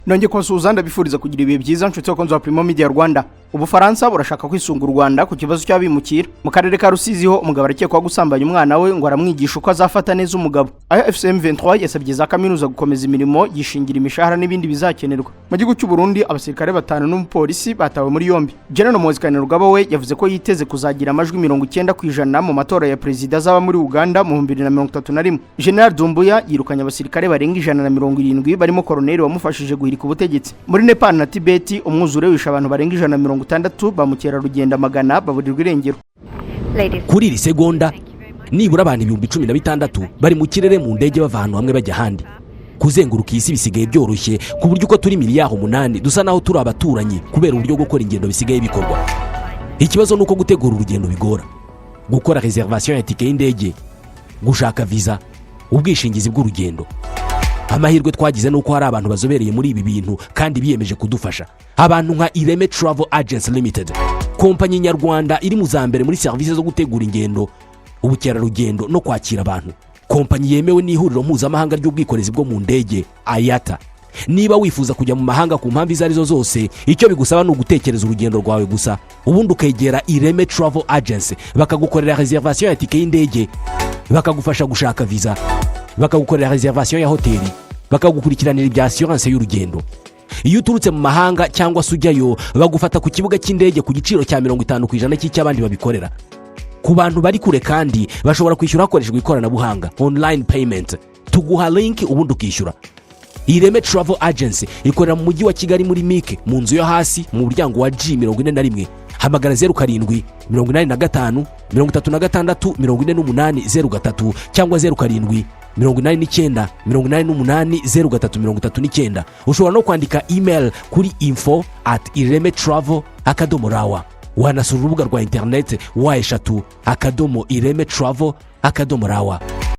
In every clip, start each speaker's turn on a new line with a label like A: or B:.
A: Nongeye kubasuhuza, ndabifuriza kugira ibihe byiza, nshuti bakunzi wa Primo Media Rwanda. Ubufaransa burashaka kwisunga u Rwanda ku kibazo cy'abimukira. Mu karere ka Rusizi ho, umugabo arakekwaho gusambanya umwana we ngo aramwigisha uko azafata neza umugabo. AFC M23 yasabye za kaminuza gukomeza imirimo, yishingira imishahara n'ibindi bizakenerwa. Mu gihugu cy'u Burundi, abasirikare batanu n'umupolisi batawe muri yombi. General Muhoozi Kainerugaba we yavuze ko yiteze kuzagira amajwi 90% mu matora ya perezida azaba muri Uganda mu 2031. General Doumbouya yirukanye abasirikare barenga 170, barimo koroneli wamufashije guhirika ubutegetsi. Muri Nepal na Tibet, umwuzure wishe abantu barenga 160, ba mukerarugendo magana baburirwa irengero.
B: Kuri iri segonda, nibura abantu 16,000 bari mu kirere mu ndege, bava ahantu hamwe bajya ahandi. Kuzenguruka iyi si bisigaye byoroshye, ku buryo uko turi miliyari 8 dusa naho turi abaturanyi, kubera uburyo gukora ingendo bisigaye bikorwa. Ikibazo ni uko gutegura urugendo bigora: gukora réservation ya tike y'indege, gushaka viza, ubwishingizi bw'urugendo. Amahirwe twagize ni uko hari abantu bazobereye muri ibi bintu kandi biyemeje kudufasha, abantu nka Ireme Travel Agency Limited, kompanyi nyarwanda iri mu za mbere muri serivisi zo gutegura ingendo, ubukerarugendo no kwakira abantu, kompanyi yemewe n'Ihuriro Mpuzamahanga ry'Ubwikorezi bwo mu Ndege, IATA. Niba wifuza kujya mu mahanga ku mpamvu izo arizo zose, icyo bigusaba ni ugutekereza urugendo rwawe gusa, ubundi ukegera Ireme Travel Agency, bakagukorera réservation ya tike y'indege, bakagufasha gushaka viza, bakagukorera réservation ya hoteli, bakagukurikiranira ibya assurance y'urugendo. Iyo uturutse mu mahanga cyangwa se ujyayo, bagufata ku kibuga cy'indege ku giciro cya 50% cy'icy'abandi babikorera. Ku bantu bari kure kandi, bashobora kwishyura hakoreshejwe ikoranabuhanga, online payment. Tuguha link, ubundi ukishyura. Ireme Travel Agency ikorera mu Mujyi wa Kigali, muri MIC, mu nzu yo hasi, mu muryango wa G41. Hamagara 0785 36 48 03 cyangwa 0789 88 03 39. Ushobora no kwandika email kuri info@iremetravel.rw. Wanasura urubuga rwa interineti www.iremetravel.rw.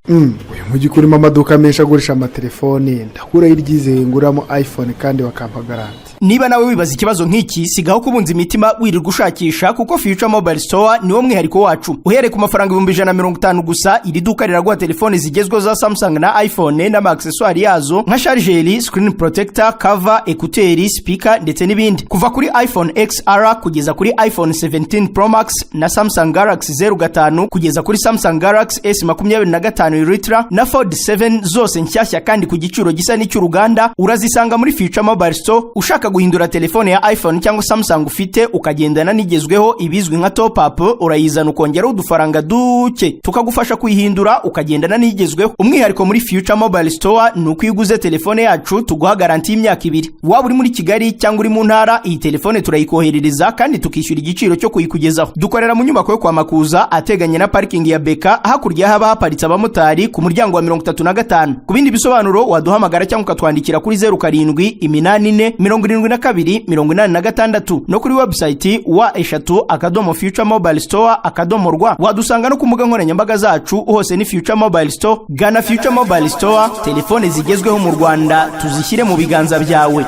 C: Uyu mujyi urimo amaduka menshi agurisha amatelefoni, ndakuraho iryizeye nguramo iPhone kandi bakampa garanti?
A: Niba nawe wibaza ikibazo nk'iki, sigaho kubunza imitima wirirwa ushakisha, kuko Future Mobile Store niwo mwihariko wacu. Uhereye ku mafaranga 150,000 gusa, iri duka riraguha telefoni zigezweho za Samsung na iPhone n'ama accessoires yazo nka charger, screen protector, cover, écouteurs, speaker ndetse n'ibindi, kuva kuri iPhone XR kugeza kuri iPhone 17 Pro Max na Samsung Galaxy 05 kugeza kuri Samsung Galaxy S25 Ultra na Fold 7, zose nshyashya kandi ku giciro gisa n'icy'uruganda, urazisanga muri Future Mobile Store. Ushaka guhindura telefone ya iPhone cyangwa Samsung ufite ukagendana n'igezweho, ibizwi nka top up, urayizana ukongeraho udufaranga duke, tukagufasha kuyihindura ukagendana n'igezweho. Umwihariko muri Future Mobile Store ni uko iyo uguze telefone yacu tuguha garanti y'imyaka 2. Waba uri muri Kigali cyangwa uri mu ntara, iyi telefone turayikoherereza kandi tukishyura igiciro cyo kuyikugezaho. Dukorera mu nyubako yo kwa Makuza, ateganye na parikingi ya Beka, hakurya haba haparitse abamotari, ku muryango wa 35. Ku bindi bisobanuro waduhamagara cyangwa ukatwandikira kuri 0784 72 86 no kuri website www.futuremobilestore.rw. Wadusanga no ku mbuga nkoranyambaga zacu, hose ni Future Mobile Store. Gana Future Mobile Store, telefone zigezweho mu Rwanda tuzishyire mu biganza byawe.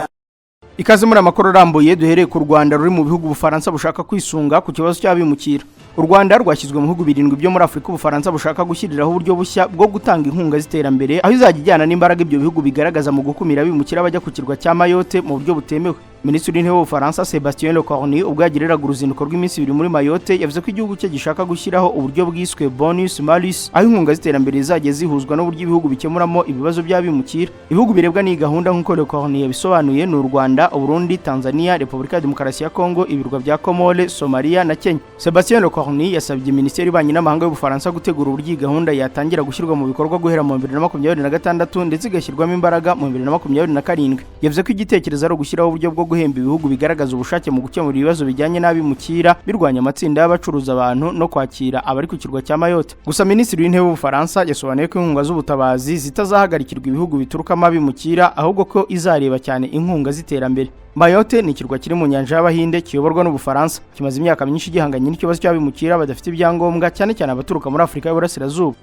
A: Ikaze muri amakuru arambuye. Duhereye ku Rwanda ruri mu bihugu Ubufaransa bushaka kwisunga ku kibazo cy'abimukira. U Rwanda rwashyizwe mu bihugu birindwi byo muri Afurika Ubufaransa bushaka gushyiriraho uburyo bushya bwo gutanga inkunga z'iterambere, aho izajya ijyana n'imbaraga ibyo bihugu bigaragaza mu gukumira abimukira bajya ku kirwa cya Mayotte mu buryo butemewe. Minisitiri w'Intebe w'Ubufaransa, Sebastien Lecornu, ubwo yagiriraga uruzinduko rw'iminsi 2 muri Mayotte, yavuze ko igihugu cye gishaka gushyiraho uburyo bwiswe bonus malus, aho inkunga z'iterambere zizajya zihuzwa n'uburyo ibihugu bikemuramo ibibazo by'abimukira. Ibihugu birebwa n'iyi gahunda, nk'uko Lecornu yabisobanuye, ni u Rwanda, Uburundi, Tanzania, Repubulika ya Demokarasi ya Kongo, ibirwa bya Komore, Somalia na Kenya. Sebastien Lecornu yasabye Minisiteri y'Ububanyi n'Amahanga y'Ubufaransa gutegura uburyo iyi gahunda yatangira gushyirwa mu bikorwa guhera mu 2026, ndetse igashyirwamo imbaraga mu 2027. Yavuze ko igitekerezo ari ugushyiraho uburyo bwo guhemba ibihugu bigaragaza ubushake mu gukemura ibibazo bijyanye n'abimukira, birwanya amatsinda y'abacuruza abantu no kwakira abari ku kirwa cya Mayotte. Gusa Minisitiri w'Intebe w'Ubufaransa yasobanuye ko inkunga z'ubutabazi zitazahagarikirwa ibihugu biturukamo abimukira, ahubwo ko izareba cyane inkunga z'iterambere. Mayotte ni ikirwa kiri mu Nyanja y'Abahinde kiyoborwa n'Ubufaransa. Kimaze imyaka myinshi gihanganye n'ikibazo cy'abimukira badafite ibyangombwa, cyane cyane abaturuka muri Afurika y'Uburasirazuba.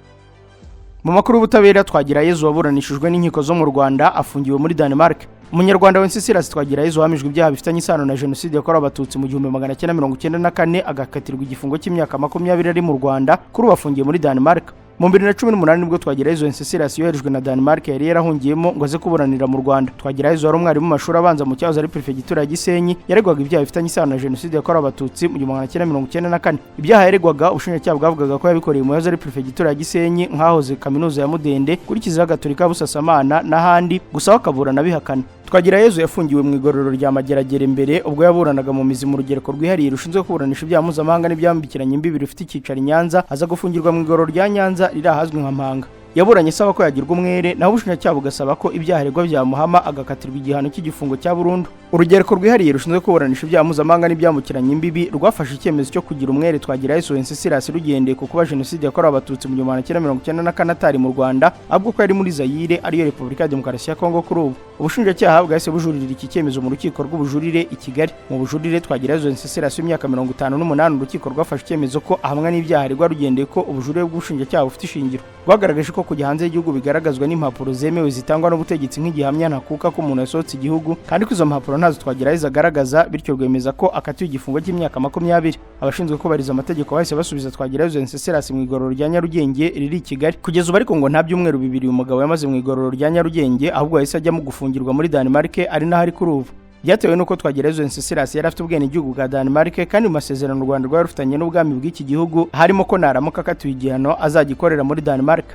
A: Mu makuru y'ubutabera, Twagirayezu waburanishijwe n'inkiko zo mu Rwanda afungiwe muri Denmark. Umunyarwanda Wenceslas Twagirayezu, wahamijwe ibyaha bifitanye isano na jenoside yakorewe Abatutsi mu 1994, agakatirwa igifungo cy'imyaka 20 ari mu Rwanda, kuri ubu afungiye muri Denmark. Mu 2018 nibwo Twagirayezu Wenceslas yoherejwe na Denmark yari yarahungiyemo ngo aze kuburanira mu Rwanda. Twagirayezu wari umwarimu mu mashuri abanza mu cyahoze ari perefegitura ya Gisenyi, yaregwaga ibyaha bifitanye isano na jenoside yakorewe Abatutsi mu 1994. Ibyaha yaregwaga, ubushinjacyaha bwavugaga ko yabikoreye mu yahoze ari perefegitura ya Gisenyi, nk'ahoze kaminuza ya Mudende, kuri Kiliziya Gatolika Busasamana n'ahandi, gusa we akaburana abihakana. Twagirayezu yafungiwe mu igororero rya Mageragere mbere ubwo yaburanaga mu mizi mu rugereko rwihariye rushinzwe kuburanisha ibyaha mpuzamahanga n'ibyambukiranya imbibi rufite icyicaro i Nyanza, aza gufungirwa mu igororero rya Nyanza riri ahazwi nka Mpanga. Yaburanye asaba ko yagirwa umwere, naho ubushinjacyaha bugasaba ko ibyaha aregwa byamuhama agakatirwa igihano cy'igifungo cya burundu. Urugereko rwihariye rushinzwe kuburanisha ibyaha mpuzamahanga n'ibyambukiranya imbibi rwafashe icyemezo cyo kugira umwere Twagirayezu Wenceslas rugendeye ku kuba jenoside yakorewe Abatutsi mu 1994 atari mu Rwanda, ahubwo ko yari muri Zayire, ariyo Repubulika ya Demokarasi ya Kongo kuri ubu. Ubushinjacyaha bwahise bujuririra iki cyemezo mu rukiko rw'ubujurire i Kigali. Mu bujurire, Twagirayezu Wenceslas w'imyaka 58, urukiko rwafashe icyemezo ko ahamwa n'ibyaha aregwa rugendeye ko ubujurire bw'ubushinjacyaha bufite ishingiro. Rwagaragaje ko kujya hanze y'igihugu bigaragazwa n'impapuro zemewe zitangwa n'ubutegetsi nk'igihamya ntakuka ko umuntu yasohotse igihugu, kandi ko izo mpapuro ntazo Twagirayezu agaragaza, bityo rwemeza ko akatiwe igifungo cy'imyaka 20. Abashinzwe kubahiriza amategeko bahise basubiza Twagirayezu Wenceslas mu igororero rya Nyarugenge riri i Kigali. Kugeza ubu ariko ngo nta byumweru 2 uyu mugabo yamaze mu igororero rya Nyarugenge, ahubwo yahise ajyamo gufungirwa muri Denmark, ari naho ari kuri ubu. Byatewe n'uko Twagirayezu Wenceslas yari afite ubwenegihugu bwa Denmark, kandi mu masezerano u Rwanda rwari rufitanye n'ubwami bw'iki gihugu harimo ko naramuka akatiwe igihano azagikorera muri Denmark.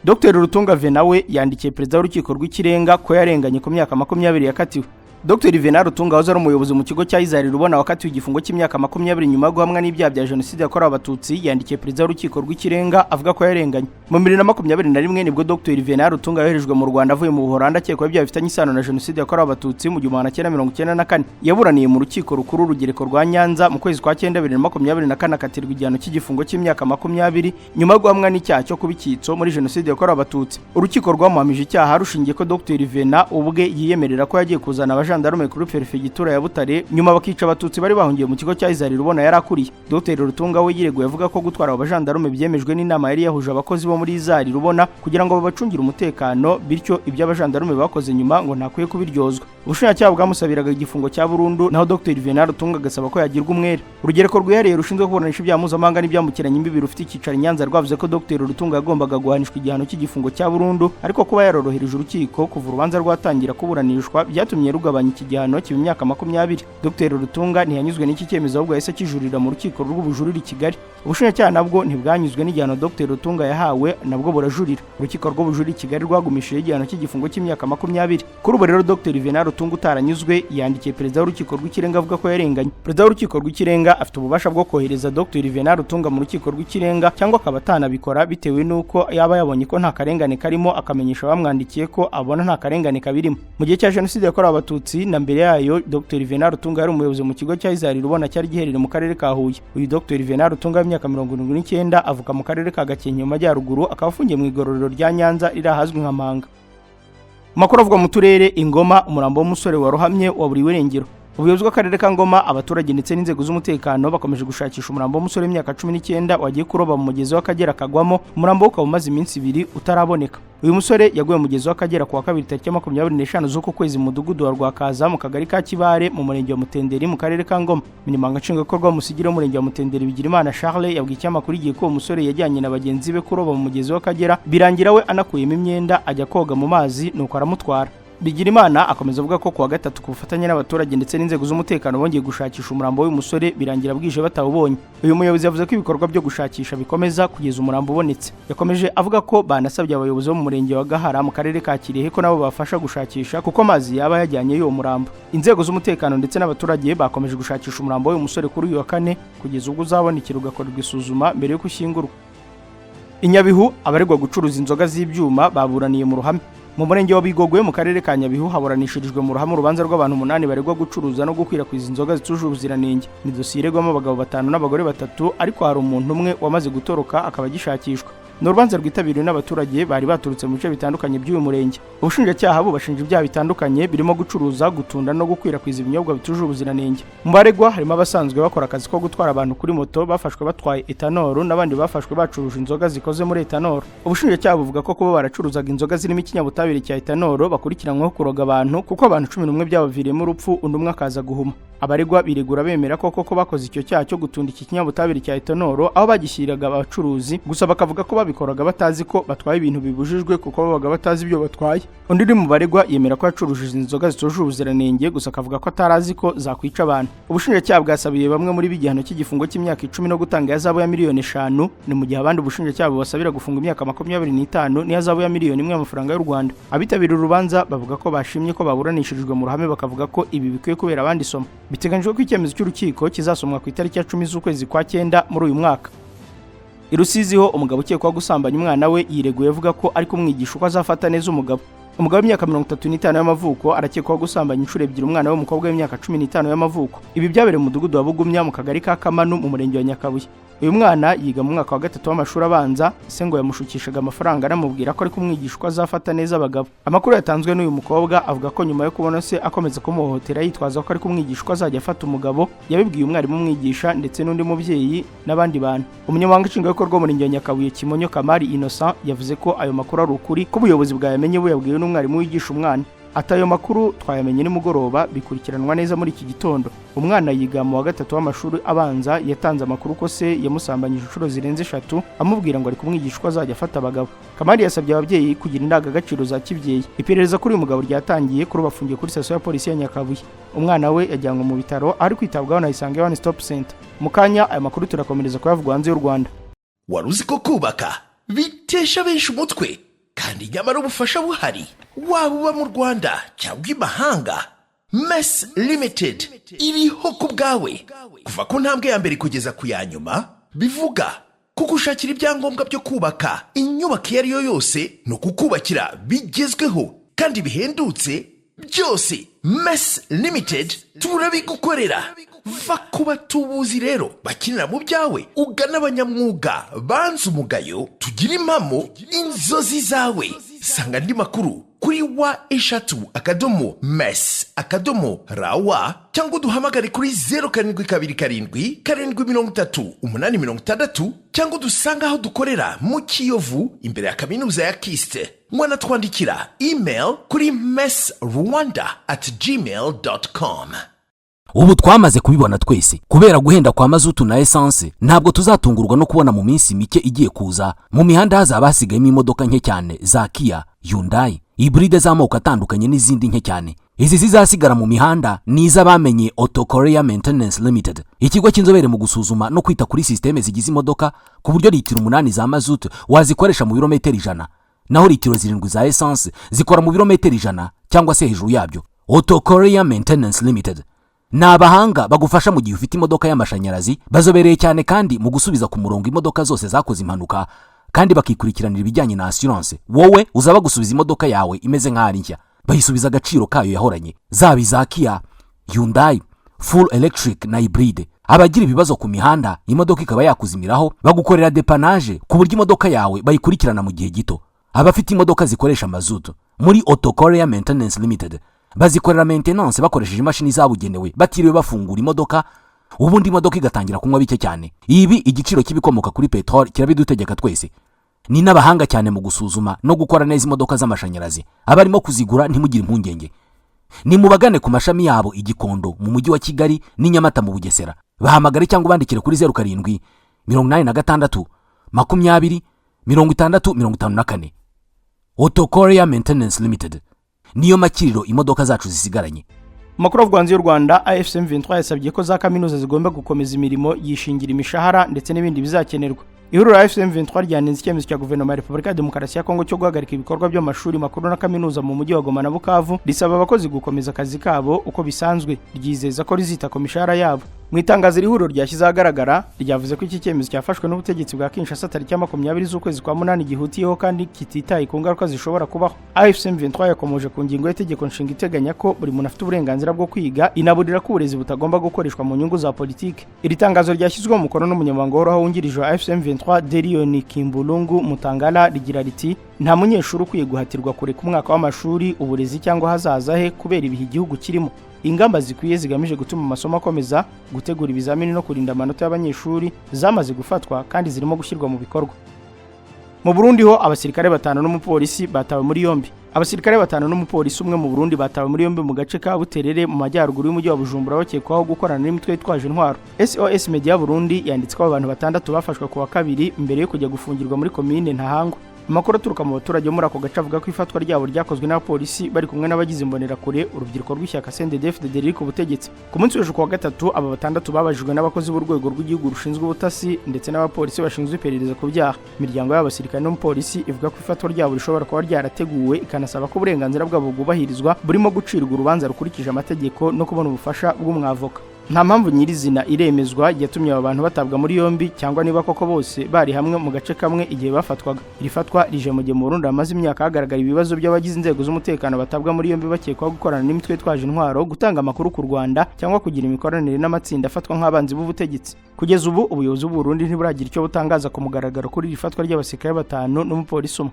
A: Dr Rutunga Venant we yandikiye perezida w'urukiko rw'ikirenga ko yarenganye ku myaka 20 yakatiwe. Dr Venant Rutunga wahoze ari umuyobozi mu kigo cya Izari Rubona, wakatiwe igifungo cy'imyaka 20 nyuma yo guhamwa n'ibyaha bya jenoside yakorewe Abatutsi, yandikiye perezida w'urukiko rw'ikirenga avuga ko yarenganye. Mu 2021 nibwo Dr Venant Rutunga yoherejwe mu Rwanda avuye mu Buholandi akekwaho ibyaha bifitanye isano na jenoside yakorewe Abatutsi mu 1994. Yaburaniye mu rukiko rukuru urugereko rwa Nyanza mu kwezi kwa cyenda 2024, akatirwa igihano cy'igifungo cy'imyaka 20 nyuma yo guhamwa n'icyaha cyo kuba icyitso muri jenoside yakorewe Abatutsi. Urukiko rwamuhamije icyaha rushingiye ko Dr Venant ubwe yiyemerera ko yagiye kuzana abajandarume kuri perefegitura ya Butare, nyuma bakica Abatutsi bari bahungiye mu kigo cya Izari Rubona yari akuriye. Dr Rutunga we yireguye avuga ko gutwara abo bajandarume byemejwe n'inama yari yahuje abakozi bo muri Izari Rubona kugira ngo babacungire umutekano, bityo ibyo abajandarume bakoze nyuma ngo ntakwiye kubiryozwa. Ubushinjacyaha bwamusabiraga igifungo cya burundu, naho Dr Venant Rutunga agasaba ko yagirwa umwere. Urugereko rwihariye rushinzwe kuburanisha ibyaha mpuzamahanga n'ibyambukiranya imbibi rufite icyicaro i Nyanza rwavuze ko Dr Rutunga yagombaga guhanishwa igihano cy'igifungo cya burundu, ariko kuba yarorohereje urukiko kuva urubanza rwatangira kuburanishwa byatumye rugabanya iki gihano kiba imyaka 20. Dr Rutunga ntiyanyuzwe n'iki cyemezo, ahubwo yahise akijurira mu rukiko rw'ubujurire i Kigali. Ubushinjacyaha nabwo ntibwanyuzwe n'igihano Dr Rutunga yahawe, nabwo burajurira. Urukiko rw'ubujurire i Kigali rwagumishije igihano cy'igifungo cy'imyaka 20. Kuri ubu rero Dr Venant Rutunga utaranyuzwe yandikiye perezida w'urukiko rw'ikirenga avuga ko yarenganye. Perezida w'urukiko rw'ikirenga afite ububasha bwo kohereza Dr Venant Rutunga mu rukiko rw'ikirenga cyangwa akaba atanabikora, bitewe n'uko yaba yabonye ko nta karengane karimo, akamenyesha abamwandikiye ko abona nta karengane kabirimo. Mu gihe cya jenoside yakorewe Abatutsi na mbere yayo, Dr Venant Rutunga yari umuyobozi mu kigo cya Izari Rubona cyari giherereye mu karere ka Huye. Uyu Dr Venant Rutunga w'imyaka 79 avuka mu karere ka Gakenke mu majyaruguru, akaba afungiye mu igororero rya Nyanza riri ahazwi nka Mpanga. Amakuru avugwa mu turere: Ingoma, umurambo w'umusore warohamye waburiwe irengero. Ubuyobozi bw'akarere ka Ngoma, abaturage ndetse n'inzego z'umutekano bakomeje gushakisha umurambo w'umusore w'imyaka 19 wagiye kuroba mu mugezi w'Akagera akagwamo, umurambo we ukaba umaze iminsi 2 utaraboneka. Uyu musore yaguye mu mugezi w'Akagera ku wa kabiri tariki 25 z'uku kwezi mu mudugudu wa Rwakaza mu kagari ka Kibare mu murenge wa Mutenderi mu karere ka Ngoma. Umunyamabanga Nshingwabikorwa w'umusigire w'umurenge wa Mutenderi, Bigirimana Charles, yabwiye ikinyamakuru Igihe ko uwo musore yajyanye na bagenzi be kuroba mu mugezi w'Akagera, birangira we anakuyemo imyenda ajya koga mu mazi, nuko aramutwara. Bigirimana akomeza avuga ko kuwa gatatu, ku bufatanye n'abaturage ndetse n'inzego z'umutekano, bongeye gushakisha umurambo w'uyu musore, birangira bwije batawubonye. Uyu muyobozi yavuze ko ibikorwa byo gushakisha bikomeza kugeza umurambo ubonetse. Yakomeje avuga ko banasabye abayobozi bo mu murenge wa Gahara mu karere ka Kirehe ko nabo bafasha gushakisha, kuko amazi yaba yajyanye y'uwo murambo. Inzego z'umutekano ndetse n'abaturage bakomeje gushakisha umurambo w'uyu musore kuri uyu wa kane, kugeza ubwo uzabonekera ugakorerwa isuzuma mbere yo gushyingurwa. I Nyabihu, abaregwa gucuruza inzoga z'ibyuma baburaniye mu ruhame. Mu murenge wa Bigogwe mu karere ka Nyabihu haburanishirijwe mu ruhame urubanza rw'abantu 8 baregwa gucuruza no gukwirakwiza inzoga zitujuje ubuziranenge. Ni dosiye iregwamo abagabo 5 n'abagore 3, ariko hari umuntu umwe wamaze gutoroka akaba agishakishwa. Ni urubanza rwitabiriwe n'abaturage bari baturutse mu bice bitandukanye by'uyu murenge. Ubushinjacyaha bubashinja ibyaha bitandukanye birimo gucuruza, gutunda no gukwirakwiza ibinyobwa bitujuje ubuziranenge. Mu baregwa harimo abasanzwe bakora akazi ko gutwara abantu kuri moto bafashwe batwaye etanol, n'abandi bafashwe bacuruje inzoga zikoze muri etanol. Ubushinjacyaha buvuga ko kuba baracuruzaga inzoga zirimo ikinyabutabire cya etanol bakurikiranyweho kuroga abantu, kuko abantu 11 byabaviriyemo urupfu, undi umwe akaza guhuma. Abaregwa biregura bemera ko koko bakoze icyo cyaha cyo gutunda iki kinyabutabire cya etanol aho bagishyiraga abacuruzi, gusa bakavuga ko Babikoraga batazi ko batwaye ibintu bibujijwe, kuko babaga batazi ibyo batwaye. Undi uri mu baregwa yemera ko yacuruje inzoga zitujuje ubuziranenge, gusa akavuga ko atari azi ko zakwica abantu. Ubushinjacyaha bwasabiye bamwe muri b'igihano cy'igifungo cy'imyaka 10 no gutanga ihazabu ya miliyoni 5, ni mu gihe abandi ubushinjacyaha bubasabira gufunga imyaka 25 n'ihazabu ya miliyoni 1 y'amafaranga y'u Rwanda. Abitabiriye urubanza bavuga ko bashimye ko baburanishirijwe mu ruhame, bakavuga ko ibi bikwiye kubera abandi isomo. Biteganyijwe ko icyemezo cy'urukiko kizasomwa ku itariki ya 10 z'ukwezi kwa cyenda muri uyu mwaka. I Rusizi ho, umugabo ukekwaho gusambanya umwana we yireguye avuga ko ari kumwigisha uko azafata neza umugabo. Umugabo w'imyaka 35 y'amavuko arakekwaho gusambanya inshuro ebyiri umwana w'umukobwa w'imyaka 15 y'amavuko. Ibi byabereye mu mudugudu wa Bugumya, mu kagari ka Kamanu, mu murenge wa Nyakabuye. Uyu mwana yiga mu mwaka wa gatatu w'amashuri abanza. Se ngo yamushukishaga amafaranga, anamubwira ko ari kumwigisha uko azafata neza abagabo. Amakuru yatanzwe n'uyu mukobwa avuga ko nyuma yo kubona se akomeza kumuhohotera yitwaza ko ari kumwigisha uko azajya afata umugabo, yabibwiye umwarimu umwigisha ndetse n'undi mubyeyi n'abandi bantu. Umunyamabanga Nshingwabikorwa w'umurenge wa Nyakabuye, Kimonyo Kamari Innocent, yavuze ko ayo makuru ari ukuri, ko ubuyobozi bwayamenye buyabwiwe n'umwarimu wigisha umwana. Ati: "Ayo makuru twayamenye nimugoroba, bikurikiranwa neza muri iki gitondo. Umwana yiga mu wa gatatu w'amashuri abanza, yatanze amakuru ko se yamusambanyije inshuro zirenze eshatu, amubwira ngo ari kumwigisha uko azajya afata abagabo." Kamari yasabye ababyeyi kugira indangagaciro za kibyeyi. Iperereza kuri uyu mugabo ryatangiye, kuri ubu afungiye kuri sitasiyo ya polisi ya Nyakabuye. Umwana we yajyanwe mu bitaro, ari kwitabwaho na Isange One Stop Center. Mu kanya aya makuru turakomereza kuyavugwa hanze y'u Rwanda.
D: Wari uzi ko kubaka bitesha benshi umutwe, kandi nyamara ubufasha buhari? Waba uba mu Rwanda cyangwa imahanga, Mess Limited iriho ku bwawe kuva ku ntambwe ya mbere kugeza ku ya nyuma. Bivuga kugushakira ibyangombwa byo kubaka inyubako iyo ari yo yose, ni ukukubakira bigezweho kandi bihendutse. Byose Mess Limited turabigukorera. Va ku batubuzi rero bakinira mu byawe, ugana abanyamwuga banze umugayo, tugire impamo inzozi zawe. Sanga andi makuru kuri w3.mess.rw, cyangwa uduhamagare kuri 0727730860, cyangwa udusange aho dukorera mu Kiyovu, imbere ya kaminuza ya KIST. Mwanatwandikira email kuri messrwanda@gmail.com.
B: Ubu twamaze kubibona twese, kubera guhenda kwa mazutu na esanse, ntabwo tuzatungurwa no kubona mu minsi mike igiye kuza mu mihanda hazaba hasigayemo imodoka nke cyane za Kia, Hyundai, hybride z'amoko atandukanye n'izindi nke cyane. Izi zizasigara mu mihanda ni iz'abamenye Auto Korea Maintenance Limited, ikigo cy'inzobere mu gusuzuma no kwita kuri sisiteme zigize imodoka, ku buryo litiro 8 za mazutu wazikoresha mu birometero 100, naho litiro 7 za esanse zikora mu birometero 100 cyangwa se hejuru yabyo. Auto Korea Maintenance Limited ni abahanga bagufasha mu gihe ufite imodoka y'amashanyarazi. Bazobereye cyane kandi mu gusubiza ku murongo imodoka zose zakoze impanuka, kandi bakikurikiranira ibijyanye na assurance. Wowe uzaba gusubiza imodoka yawe imeze nk'aho ari nshya, bayisubiza agaciro kayo yahoranye, zaba iza Kia, Hyundai, full electric na hybride. Abagira ibibazo ku mihanda, imodoka ikaba yakuzimiraho, bagukorera dépannage ku buryo imodoka yawe bayikurikirana mu gihe gito. Abafite imodoka zikoresha mazutu, muri Auto Korea Maintenance Limited bazikorera maintenance bakoresheje imashini zabugenewe, batiriwe bafungura imodoka, ubundi imodoka igatangira kunywa bike cyane. Ibi igiciro cy'ibikomoka kuri peteroli kirabidutegeka twese. Ni n'abahanga cyane mu gusuzuma no gukora neza imodoka z'amashanyarazi. Abarimo kuzigura, ntimugire impungenge, ni mubagane ku mashami yabo i Gikondo mu mujyi wa Kigali n'i Nyamata mu Bugesera. Bahamagare cyangwa ubandikire kuri 0786206054. Auto Korea Maintenance Limited niyo makiriro imodoka zacu zisigaranye.
A: Amakuru avugwa hanze y'u Rwanda: AFC M23 yasabye ko za kaminuza zigomba gukomeza imirimo, yishingira imishahara ndetse n'ibindi bizakenerwa. Ihuriro AFC M23 ryanenze icyemezo cya Guverinoma ya Repubulika ya Demokarasi ya Kongo cyo guhagarika ibikorwa by'amashuri makuru na kaminuza mu mujyi wa Goma na Bukavu, risaba abakozi gukomeza akazi kabo uko bisanzwe, ryizeza ko rizita ku mishahara yabo. Mu itangazo iri huriro ryashyize ahagaragara, ryavuze ko iki cyemezo cyafashwe n'ubutegetsi bwa Kinshasa tariki ya 20 z'ukwezi kwa munani gihutiyeho kandi kititaye ku ngaruka zishobora kubaho. AFC M23 yakomoje ku ngingo y'itegeko nshinga iteganya ko buri muntu afite uburenganzira bwo kwiga, inaburira ko uburezi butagomba gukoreshwa mu nyungu za politiki. Iri tangazo ryashyizweho umukono n'umunyamabanga uhoraho wungirije wa AFC M23, Delion Kimbulungu Mutangala, rigira riti: "Nta munyeshuri ukwiye guhatirwa kureka umwaka w'amashuri, uburezi cyangwa ahazaza he kubera ibihe igihugu kirimo. Ingamba zikwiye zigamije gutuma amasomo akomeza, gutegura ibizamini no kurinda amanota y'abanyeshuri zamaze gufatwa kandi zirimo gushyirwa mu bikorwa." Mu Burundi ho, abasirikare batanu n'umupolisi batawe muri yombi. Abasirikare batanu n'umupolisi umwe mu Burundi batawe muri yombi mu gace ka Buterere mu majyaruguru y'umujyi wa Bujumbura bakekwaho gukorana n'imitwe yitwaje intwaro. SOS Media Burundi yanditse ko abantu batandatu bafashwe ku wa kabiri mbere yo kujya gufungirwa muri komine Ntahangwa. Amakuru aturuka mu baturage bo muri ako gace avuga ko ifatwa ryabo ryakozwe n'abapolisi bari kumwe n'abagize imbonerakure, urubyiruko rw'ishyaka CNDD-FDD riri ku butegetsi. Ku munsi w'ejo ku wa gatatu, aba batandatu babajijwe n'abakozi b'urwego rw'igihugu rushinzwe ubutasi ndetse n'abapolisi bashinzwe iperereza ku byaha. Imiryango y'abasirikare n'umupolisi ivuga ko ifatwa ryabo rishobora kuba ryarateguwe, ikanasaba ko uburenganzira bwabo bwubahirizwa, burimo gucirwa urubanza rukurikije amategeko no kubona ubufasha bw'umwavoka. Nta mpamvu nyirizina iremezwa yatumye aba bantu batabwa muri yombi cyangwa niba koko bose bari hamwe mu gace kamwe igihe bafatwaga. Iri fatwa rije mu gihe mu Burundi hamaze imyaka hagaragara ibibazo by'abagize inzego z'umutekano batabwa muri yombi bakekwaho gukorana n'imitwe yitwaje intwaro, gutanga amakuru ku Rwanda cyangwa kugira imikoranire n'amatsinda afatwa nk'abanzi b'ubutegetsi. Kugeza ubu ubuyobozi bw'u Burundi ntiburagira icyo butangaza ku mugaragaro kuri iri fatwa ry'abasirikare batanu n'umupolisi umwe.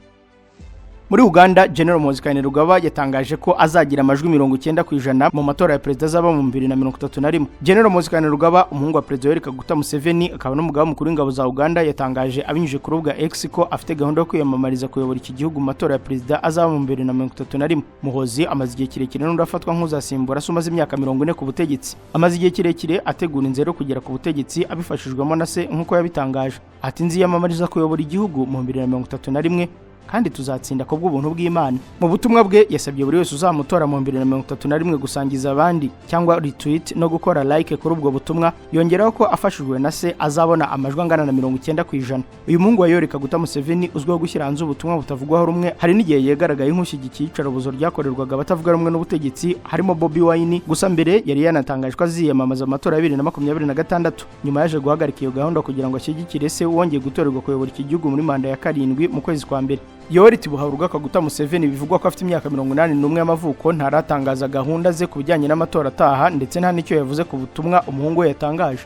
A: Muri Uganda, General Muhoozi Kainerugaba yatangaje ko azagira amajwi 90% mu matora ya perezida azaba mu 2031. General Muhoozi Kainerugaba, umuhungu wa perezida Yoweri Kaguta Museveni akaba n'umugaba mukuru w'ingabo za Uganda, yatangaje abinyujije ku rubuga X ko afite gahunda yo kwiyamamariza kuyobora iki gihugu mu matora ya perezida azaba mu 2031. Muhoozi amaze igihe kirekire n'undi afatwa nk'uzasimbura se umaze imyaka 40 ku butegetsi. Amaze igihe kirekire ategura inzira yo kugera ku butegetsi abifashijwemo na se nk'uko yabitangaje. Ati: "Nziyamamariza kuyobora igihugu mu 2031 kandi tuzatsinda ku bw'ubuntu bw'Imana." Mu butumwa bwe yasabye buri wese uzamutora mu 2031 gusangiza abandi cyangwa retweet no gukora like kuri ubwo butumwa. Yongeraho ko afashijwe na se azabona amajwi angana na 90%. Uyu muhungu wa Yoweri Kaguta Museveni uzwiho gushyira hanze ubutumwa butavugwaho rumwe, hari n'igihe yegaragaye nk'ushyigikiye iyicarubozo ryakorerwaga abatavuga rumwe n'ubutegetsi harimo Bobi Wine. Gusa mbere yari yanatangaje ko aziyamamaza amatora ya 2026. Nyuma yaje guhagarika iyo gahunda kugira ngo ashyigikire se wongeye gutorerwa kuyobora iki gihugu muri manda ya karindwi mu kwezi kwa mbere. Yoweri Tibuhaburwa Kaguta Museveni bivugwa ko afite imyaka 81 y'amavuko ntaratangaza gahunda ze ku bijyanye n'amatora ataha, ndetse nta n'icyo yavuze ku butumwa umuhungu we yatangaje.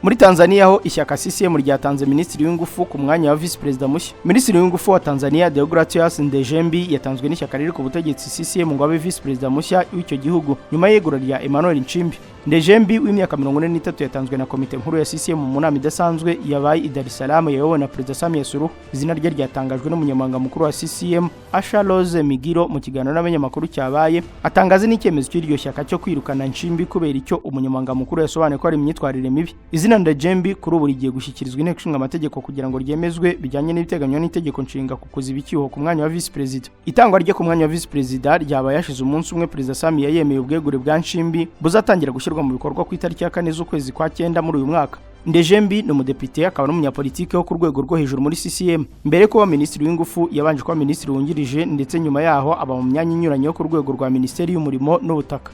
A: Muri Tanzania ho, ishyaka CCM ryatanze minisitiri w'ingufu ku mwanya wa visi perezida mushya. Minisitiri w'ingufu wa Tanzania, Deogratias Ndejembi, yatanzwe n'ishyaka riri ku butegetsi CCM ngo abe visi perezida mushya w'icyo gihugu nyuma y'iyegura rya Emmanuel Nchimbi. Ndejembi w'imyaka 43 yatanzwe na komite nkuru ya CCM mu nama idasanzwe yabaye i Dar es Salaam yayobowe na Perezida Samia Suluhu. Izina rye ryatangajwe n'umunyamabanga mukuru wa CCM, Asha Rose Migiro, mu kiganiro n'abanyamakuru cyabaye atangaza n'icyemezo cy'iryo shyaka cyo kwirukana Nchimbi kubera icyo umunyamabanga mukuru yasobanuye ko ari imyitwarire mibi. Izina Ndejembi kuri ubu rigiye gushyikirizwa inteko ishinga amategeko kugira ngo ryemezwe bijyanye n'ibiteganywa n'itegeko nshinga ku kuziba icyuho ku mwanya wa visi perezida. Itangwa rye ku mwanya wa visi perezida ryabaye hashize umunsi umwe Perezida Samia yemeye ubwegure bwa Nchimbi buzatangira gushyirwa mu bikorwa ku itariki ya 4 z'ukwezi kwa 9 muri uyu mwaka. Ndejembi ni umudepite akaba n'umunyapolitike wo ku rwego rwo hejuru muri CCM. Mbere yo kuba minisitiri w'ingufu yabanje kuba minisitiri wungirije, ndetse nyuma yaho aba mu myanya inyuranye yo ku rwego rwa minisiteri y'umurimo n'ubutaka.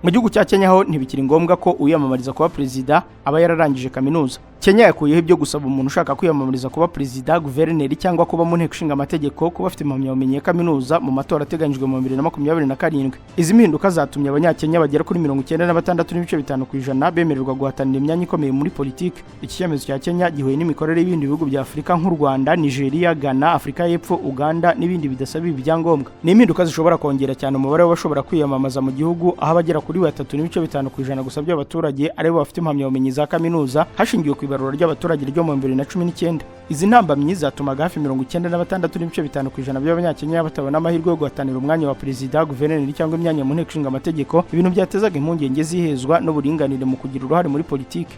A: Mu gihugu cya Kenya ho, ntibikiri ngombwa ko uwiyamamariza kuba perezida aba yararangije kaminuza. Kenya yakuyeho ibyo gusaba umuntu ushaka kwiyamamariza kuba perezida, guverineri cyangwa kuba mu nteko ishinga amategeko kuba afite impamyabumenyi ya kaminuza mu matora ateganyijwe mu 2027. Izi mpinduka zatumye abanyakenya bagera kuri 96.5% bemererwa guhatanira imyanya ikomeye muri politiki. Iki cyemezo cya Kenya gihuye n'imikorere y'ibindi bihugu bya Afurika nk'u Rwanda, Nigeria, Ghana, Afurika y'Epfo, Uganda n'ibindi bidasaba ibi byangombwa. Ni impinduka zishobora kongera cyane umubare w'abashobora kwiyamamaza mu gihugu, aho abagera kuri 3.5% gusa by'abaturage aribo bafite impamyabumenyi za kaminuza hashingiwe ku ibarura ry'abaturage ryo mu 2019. Izi ntambamyi zatumaga hafi 96.5% by'abanyakenya batabona amahirwe yo guhatanira umwanya wa perezida, guverineri cyangwa imyanya mu nteko ishinga amategeko, ibintu byatezaga impungenge z'ihezwa n'uburinganire mu kugira uruhare muri politiki.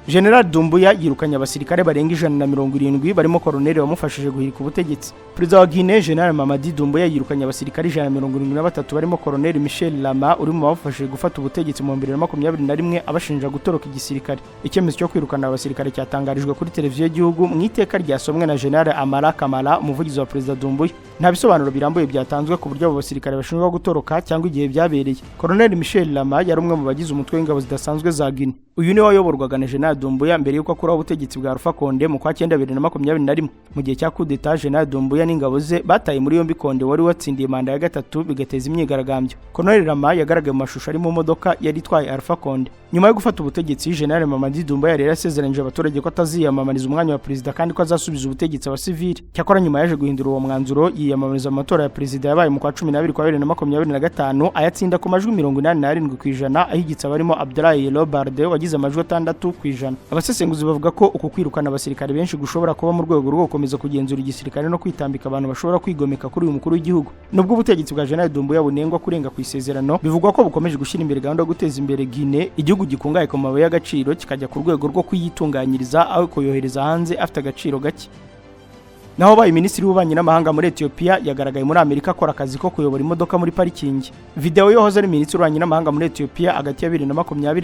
A: General Doumbouya yirukanye abasirikare barenga 170 barimo koroneli wamufashije guhirika ubutegetsi. Perezida wa Guinea, General Mamadi Doumbouya, yirukanye abasirikare 173 barimo koroneli Michel Lama uri mu bamufashije gufata ubutegetsi mu 2021, abashinja gutoroka igisirikare. Icyemezo cyo kwirukana abasirikare cyatangarijwe kuri televiziyo y'igihugu mu iteka ryasomwe na General Amara Kamara, umuvugizi wa Perezida Doumbouya. Nta bisobanuro birambuye byatanzwe ku buryo abo basirikare bashinjwa gutoroka cyangwa igihe byabereye. Koroneli Michel Lama yari umwe mu bagize umutwe w'ingabo zidasanzwe za Guinea. Uyu niwe wayoborwaga na General Doumbouya mbere y'uko akuraho ubutegetsi bwa Alpha Condé mu kwa cyenda 2021. Mu gihe cya kudeta, General Doumbouya n'ingabo ze bataye muri yombi Condé wari watsindiye manda ya gatatu, bigateza imyigaragambyo. Colonel Lama yagaragaye mu mashusho ari mu modoka yari itwaye Alpha Condé. Nyuma yo gufata ubutegetsi, General Mamadi Doumbouya yari yarasezeranyije abaturage ko ataziyamamariza umwanya wa perezida kandi ko azasubiza ubutegetsi abasivili. Cyakora nyuma yaje guhindura uwo mwanzuro, yiyamamariza amatora ya perezida yabaye mu kwa 12 kwa 2025, ayatsinda ku majwi 87%, ahigitse abarimo Abdoulaye Yero Balde wagize amajwi 6%. 100. Abasesenguzi bavuga ko uku kwirukana abasirikare benshi gushobora kuba mu rwego rwo gukomeza kugenzura igisirikare no kwitambika abantu bashobora kwigomeka kuri uyu mukuru w'igihugu. Nubwo ubutegetsi bwa General Doumbouya bunengwa kurenga ku isezerano, bivugwa ko bukomeje gushyira imbere gahunda yo guteza imbere Guinea, igihugu gikungahaye ku mabuye y'agaciro, kikajya ku rwego rwo kuyitunganyiriza aho kuyohereza hanze afite agaciro gake. Naho baye minisitiri w'ububanyi n'amahanga muri Ethiopia yagaragaye muri Amerika akora akazi ko kuyobora imodoka muri parikingi. Video yohoze ari minisitiri w'ububanyi n'amahanga muri Ethiopia hagati ya 2020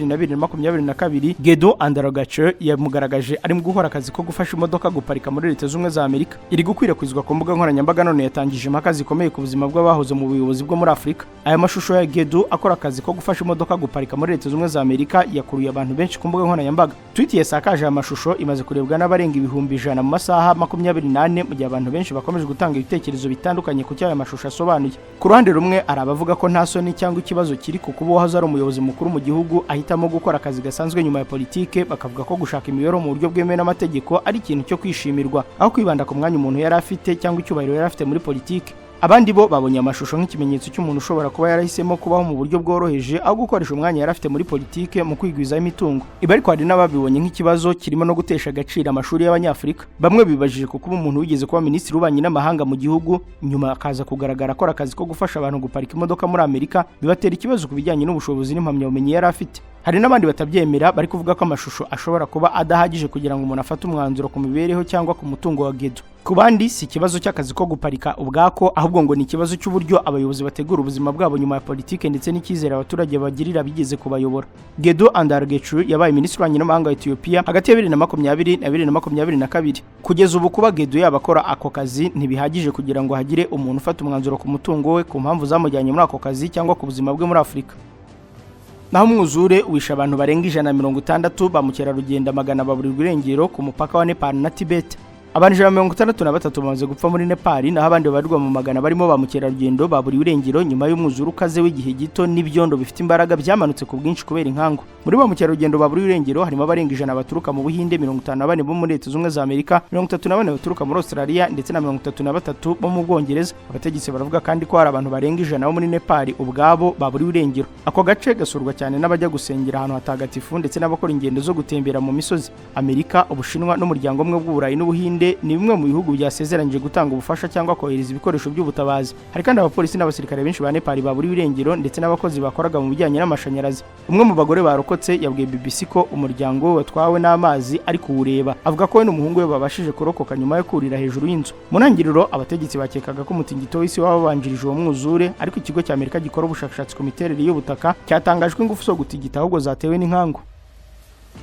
A: na 2022, Gedu Andargachew, yamugaragaje arimo gukora akazi ko gufasha imodoka guparika muri Leta Zunze za Amerika. Iri gukwirakwizwa ku mbuga nkoranyambaga none yatangije impaka zikomeye ku buzima bw'abahoze mu buyobozi bwo muri Afurika. Aya mashusho ya Gedu akora akazi ko gufasha imodoka guparika muri Leta Zunze za Amerika yakuruye abantu benshi ku mbuga nkoranyambaga. Tweet yasakaje aya mashusho imaze kurebwa n'abarenga 100,000 mu masaha 24, mu gihe abantu benshi bakomeje gutanga ibitekerezo bitandukanye ku cyo aya mashusho asobanuye. Ku ruhande rumwe, hari abavuga ko nta soni cyangwa ikibazo kiri ku kuba uwahoze ari umuyobozi mukuru mu gihugu ahitamo gukora akazi gasanzwe nyuma ya politike, bakavuga ko gushaka imibereho mu buryo bwemewe n'amategeko ari ikintu cyo kwishimirwa, aho kwibanda ku mwanya umuntu yari afite cyangwa icyubahiro yari afite muri politike. Abandi bo babonye amashusho nk'ikimenyetso cy'umuntu ushobora kuba yarahisemo kubaho mu buryo bworoheje aho gukoresha umwanya yari afite muri politike mu kwigwizaho imitungo. Ibi ariko hari n'ababibonye nk'ikibazo kirimo no gutesha agaciro amashuri y'Abanyafurika. Bamwe bibajije ku kuba umuntu wigeze kuba minisitiri w'ububanyi n'amahanga mu gihugu nyuma akaza kugaragara akora akazi ko gufasha abantu guparika imodoka muri Amerika, bibatera ikibazo ku bijyanye n'ubushobozi n'impamyabumenyi yari afite. Hari n'abandi batabyemera, bari kuvuga ko amashusho ashobora kuba adahagije kugira ngo umuntu afate umwanzuro ku mibereho cyangwa ku mutungo wa Gedu. Ku bandi, si ikibazo cy'akazi ko guparika ubwako, ahubwo ngo ni ikibazo cy'uburyo abayobozi bategura ubuzima bwabo nyuma ya politike ndetse n'icyizere abaturage bagirira bigeze kubayobora. Gedu Andargachew yabaye minisitiri w'ububanyi n'amahanga wa Ethiopia hagati ya 2020 na 2022. Kugeza ubu, kuba Gedu yaba akora ako kazi ntibihagije kugira ngo hagire umuntu ufata umwanzuro ku mutungo we, ku mpamvu zamujyanye muri ako kazi cyangwa ku buzima bwe muri Afurika. Naho umwuzure wishe abantu barenga 160, ba mukerarugendo magana baburirwa irengero ku mupaka wa Nepal na Tibet. Abantu 163 bamaze gupfa muri Nepal, naho abandi babarirwa mu magana barimo ba mukerarugendo baburiwe irengero nyuma y'umwuzure ukaze w'igihe gito n'ibyondo bifite imbaraga byamanutse ku bwinshi kubera inkangu. Muri ba mukerarugendo baburiwe irengero harimo abarenga 100 baturuka mu Buhinde, 54 bo muri Leta Zunze za Amerika, 34 baturuka muri Australia ndetse na 33 bo mu Bwongereza. Abategetsi baravuga kandi ko hari abantu barenga 100 bo muri Nepal ubwabo baburiwe irengero. Ako gace gasurwa cyane n'abajya gusengera ahantu hatagatifu ndetse n'abakora ingendo zo gutembera mu misozi. Amerika, Ubushinwa n'umuryango umwe bw'Uburayi n'Ubuhinde ni bimwe mu bihugu byasezeranyije gutanga ubufasha cyangwa kohereza ibikoresho by'ubutabazi. Hari kandi abapolisi n'abasirikare benshi ba Nepal baburiwe irengero ndetse n'abakozi bakoraga mu bijyanye n'amashanyarazi. Umwe mu bagore barokotse yabwiye BBC ko umuryango we watwawe n'amazi ari kuwureba. Avuga ko we n'umuhungu we babashije kurokoka nyuma yo kurira hejuru y'inzu. Mu ntangiriro, abategetsi bakekaga ko umutingito w'isi wabanjirije uwo mwuzure, ariko ikigo cya Amerika gikora ubushakashatsi ku miterere y'ubutaka cyatangajwe ingufu zo gutigita ahubwo zatewe n'inkangu.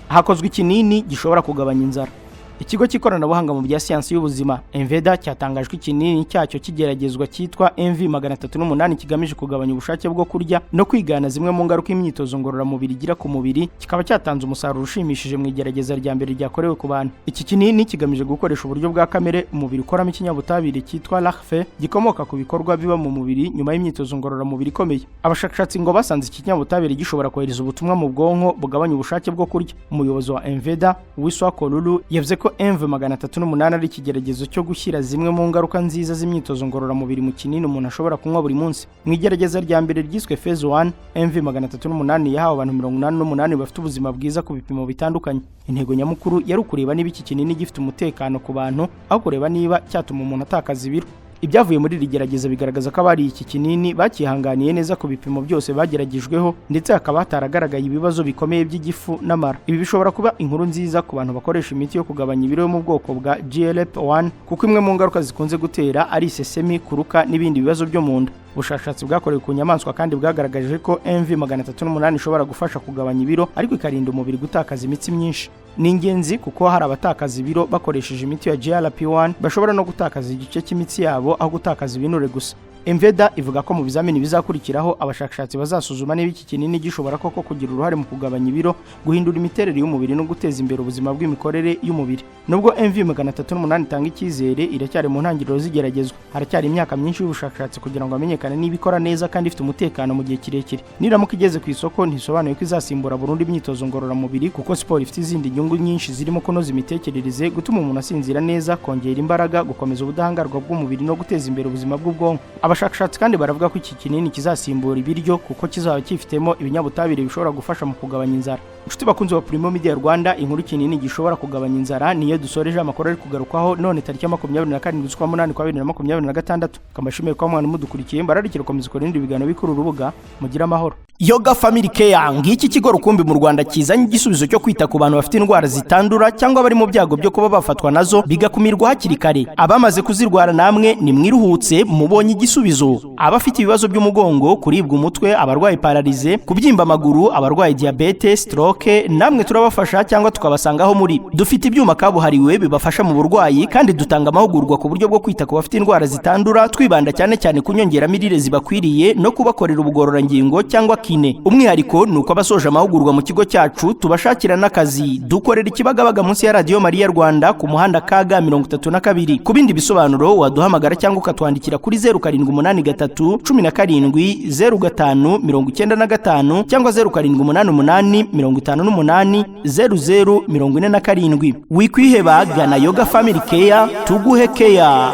A: Hakozwe ikinini gishobora kugabanya inzara. Ikigo cy'ikoranabuhanga mu bya siyansi y'ubuzima Enveda cyatangajwe ikinini cyacyo kigeragezwa cyitwa MV 308 kigamije kugabanya ubushake bwo kurya no kwigana zimwe mu ngaruka imyitozo ngororamubiri igira ku mubiri, kikaba cyatanze umusaruro ushimishije mu igerageza rya mbere ryakorewe ku bantu. Iki kinini kigamije gukoresha uburyo bwa kamere umubiri ukoramo ikinyabutabire cyitwa LARF, gikomoka ku bikorwa biba mu mubiri nyuma y'imyitozo ngororamubiri ikomeye. Abashakashatsi ngo basanze iki kinyabutabire gishobora kohereza ubutumwa mu bwonko bugabanya ubushake bwo kurya. Umuyobozi wa Enveda, Wiswa Kolulu, yavuze ko MV 308 ari ikigeragezo cyo gushyira zimwe mu ngaruka nziza z'imyitozo ngororamubiri mu kinini umuntu ashobora kunywa buri munsi. Mu igerageza rya mbere ryiswe phase 1, MV 308 yahawe abantu 88 bafite ubuzima bwiza ku bipimo bitandukanye. Intego nyamukuru yari ukureba niba iki kinini gifite umutekano ku bantu, aho kureba niba cyatuma umuntu atakaza ibiro. Ibyavuye muri iri gerageza bigaragaza ko abariye iki kinini bakihanganiye neza ku bipimo byose bageragejweho, ndetse hakaba hataragaragaye ibibazo bikomeye by'igifu n'amara. Ibi bishobora kuba inkuru nziza ku bantu bakoresha imiti yo kugabanya ibiro yo mu bwoko bwa GLP-1, kuko imwe mu ngaruka zikunze gutera ari isesemi, kuruka n'ibindi bibazo byo mu nda. Ubushakashatsi bwakorewe ku nyamaswa kandi bwagaragaje ko MV 308 ishobora gufasha kugabanya ibiro ariko ikarinda umubiri gutakaza imitsi myinshi. Ni ingenzi kuko hari abatakaza ibiro bakoresheje imiti ya GLP-1 bashobora no gutakaza igice cy'imitsi yabo aho gutakaza ibinure gusa. Enveda ivuga ko mu bizamini bizakurikiraho abashakashatsi bazasuzuma niba iki kinini gishobora koko kugira uruhare mu kugabanya ibiro, guhindura imiterere y'umubiri no guteza imbere ubuzima bw'imikorere y'umubiri. Nubwo MV 308 itanga icyizere, iracyari mu ntangiriro z'igeragezwa. Haracyari imyaka myinshi y'ubushakashatsi kugira ngo hamenyekane niba ikora neza kandi ifite umutekano mu gihe kirekire. Niramuka igeze ku isoko, ntisobanuye ko izasimbura burundu imyitozo ngororamubiri, kuko siporo ifite izindi nyungu nyinshi zirimo kunoza imitekerereze, gutuma umuntu asinzira neza, kongera imbaraga, gukomeza ubudahangarwa bw'umubiri no guteza imbere ubuzima bw'ubwonko. Abashakashatsi kandi baravuga ko iki kinini kizasimbura ibiryo kuko kizaba cyifitemo ibinyabutabire bishobora gufasha mu kugabanya inzara. Inshuti bakunzi ba Primo Media Rwanda, inkuru kinini gishobora kugabanya inzara niyo dusoreje amakuru ari kugarukwaho none tariki ya 27 z'ukwa munani kwa 2026. Kamashimire kwa mwana mudukurikiye, mbararikira gukomeza ukora ibindi biganiro bikuru urubuga. Mugire amahoro. Yoga Family Care, ngiki kigo rukumbi mu Rwanda kizanye igisubizo cyo kwita ku bantu bafite indwara zitandura cyangwa bari mu byago byo kuba bafatwa nazo, bigakumirwa hakiri kare. Abamaze kuzirwara namwe nimwiruhutse, mubonye igisubizo. Abafite ibibazo by'umugongo, kuribwa umutwe, abarwaye paralysie, kubyimba amaguru, abarwaye diyabete, stroke, namwe turabafasha cyangwa tukabasanga aho muri. Dufite ibyuma kabuhariwe bibafasha mu burwayi, kandi dutanga amahugurwa ku buryo bwo kwita ku bafite indwara zitandura, twibanda cyane cyane ku nyongeramirire zibakwiriye no kubakorera ubugororangingo cyangwa kiné. Umwihariko ni uko abasoje amahugurwa mu kigo cyacu tubashakira n'akazi. Dukorera Ikibagabaga, munsi ya Radiyo Mariya Rwanda, ku muhanda KG 32. Ku bindi bisobanuro waduhamagara cyangwa ukatwandikira kuri 0783 17 05 95 cyangwa 0788 58 00 47. Wikwiheba, gana Yoga Family Care tuguhe keya.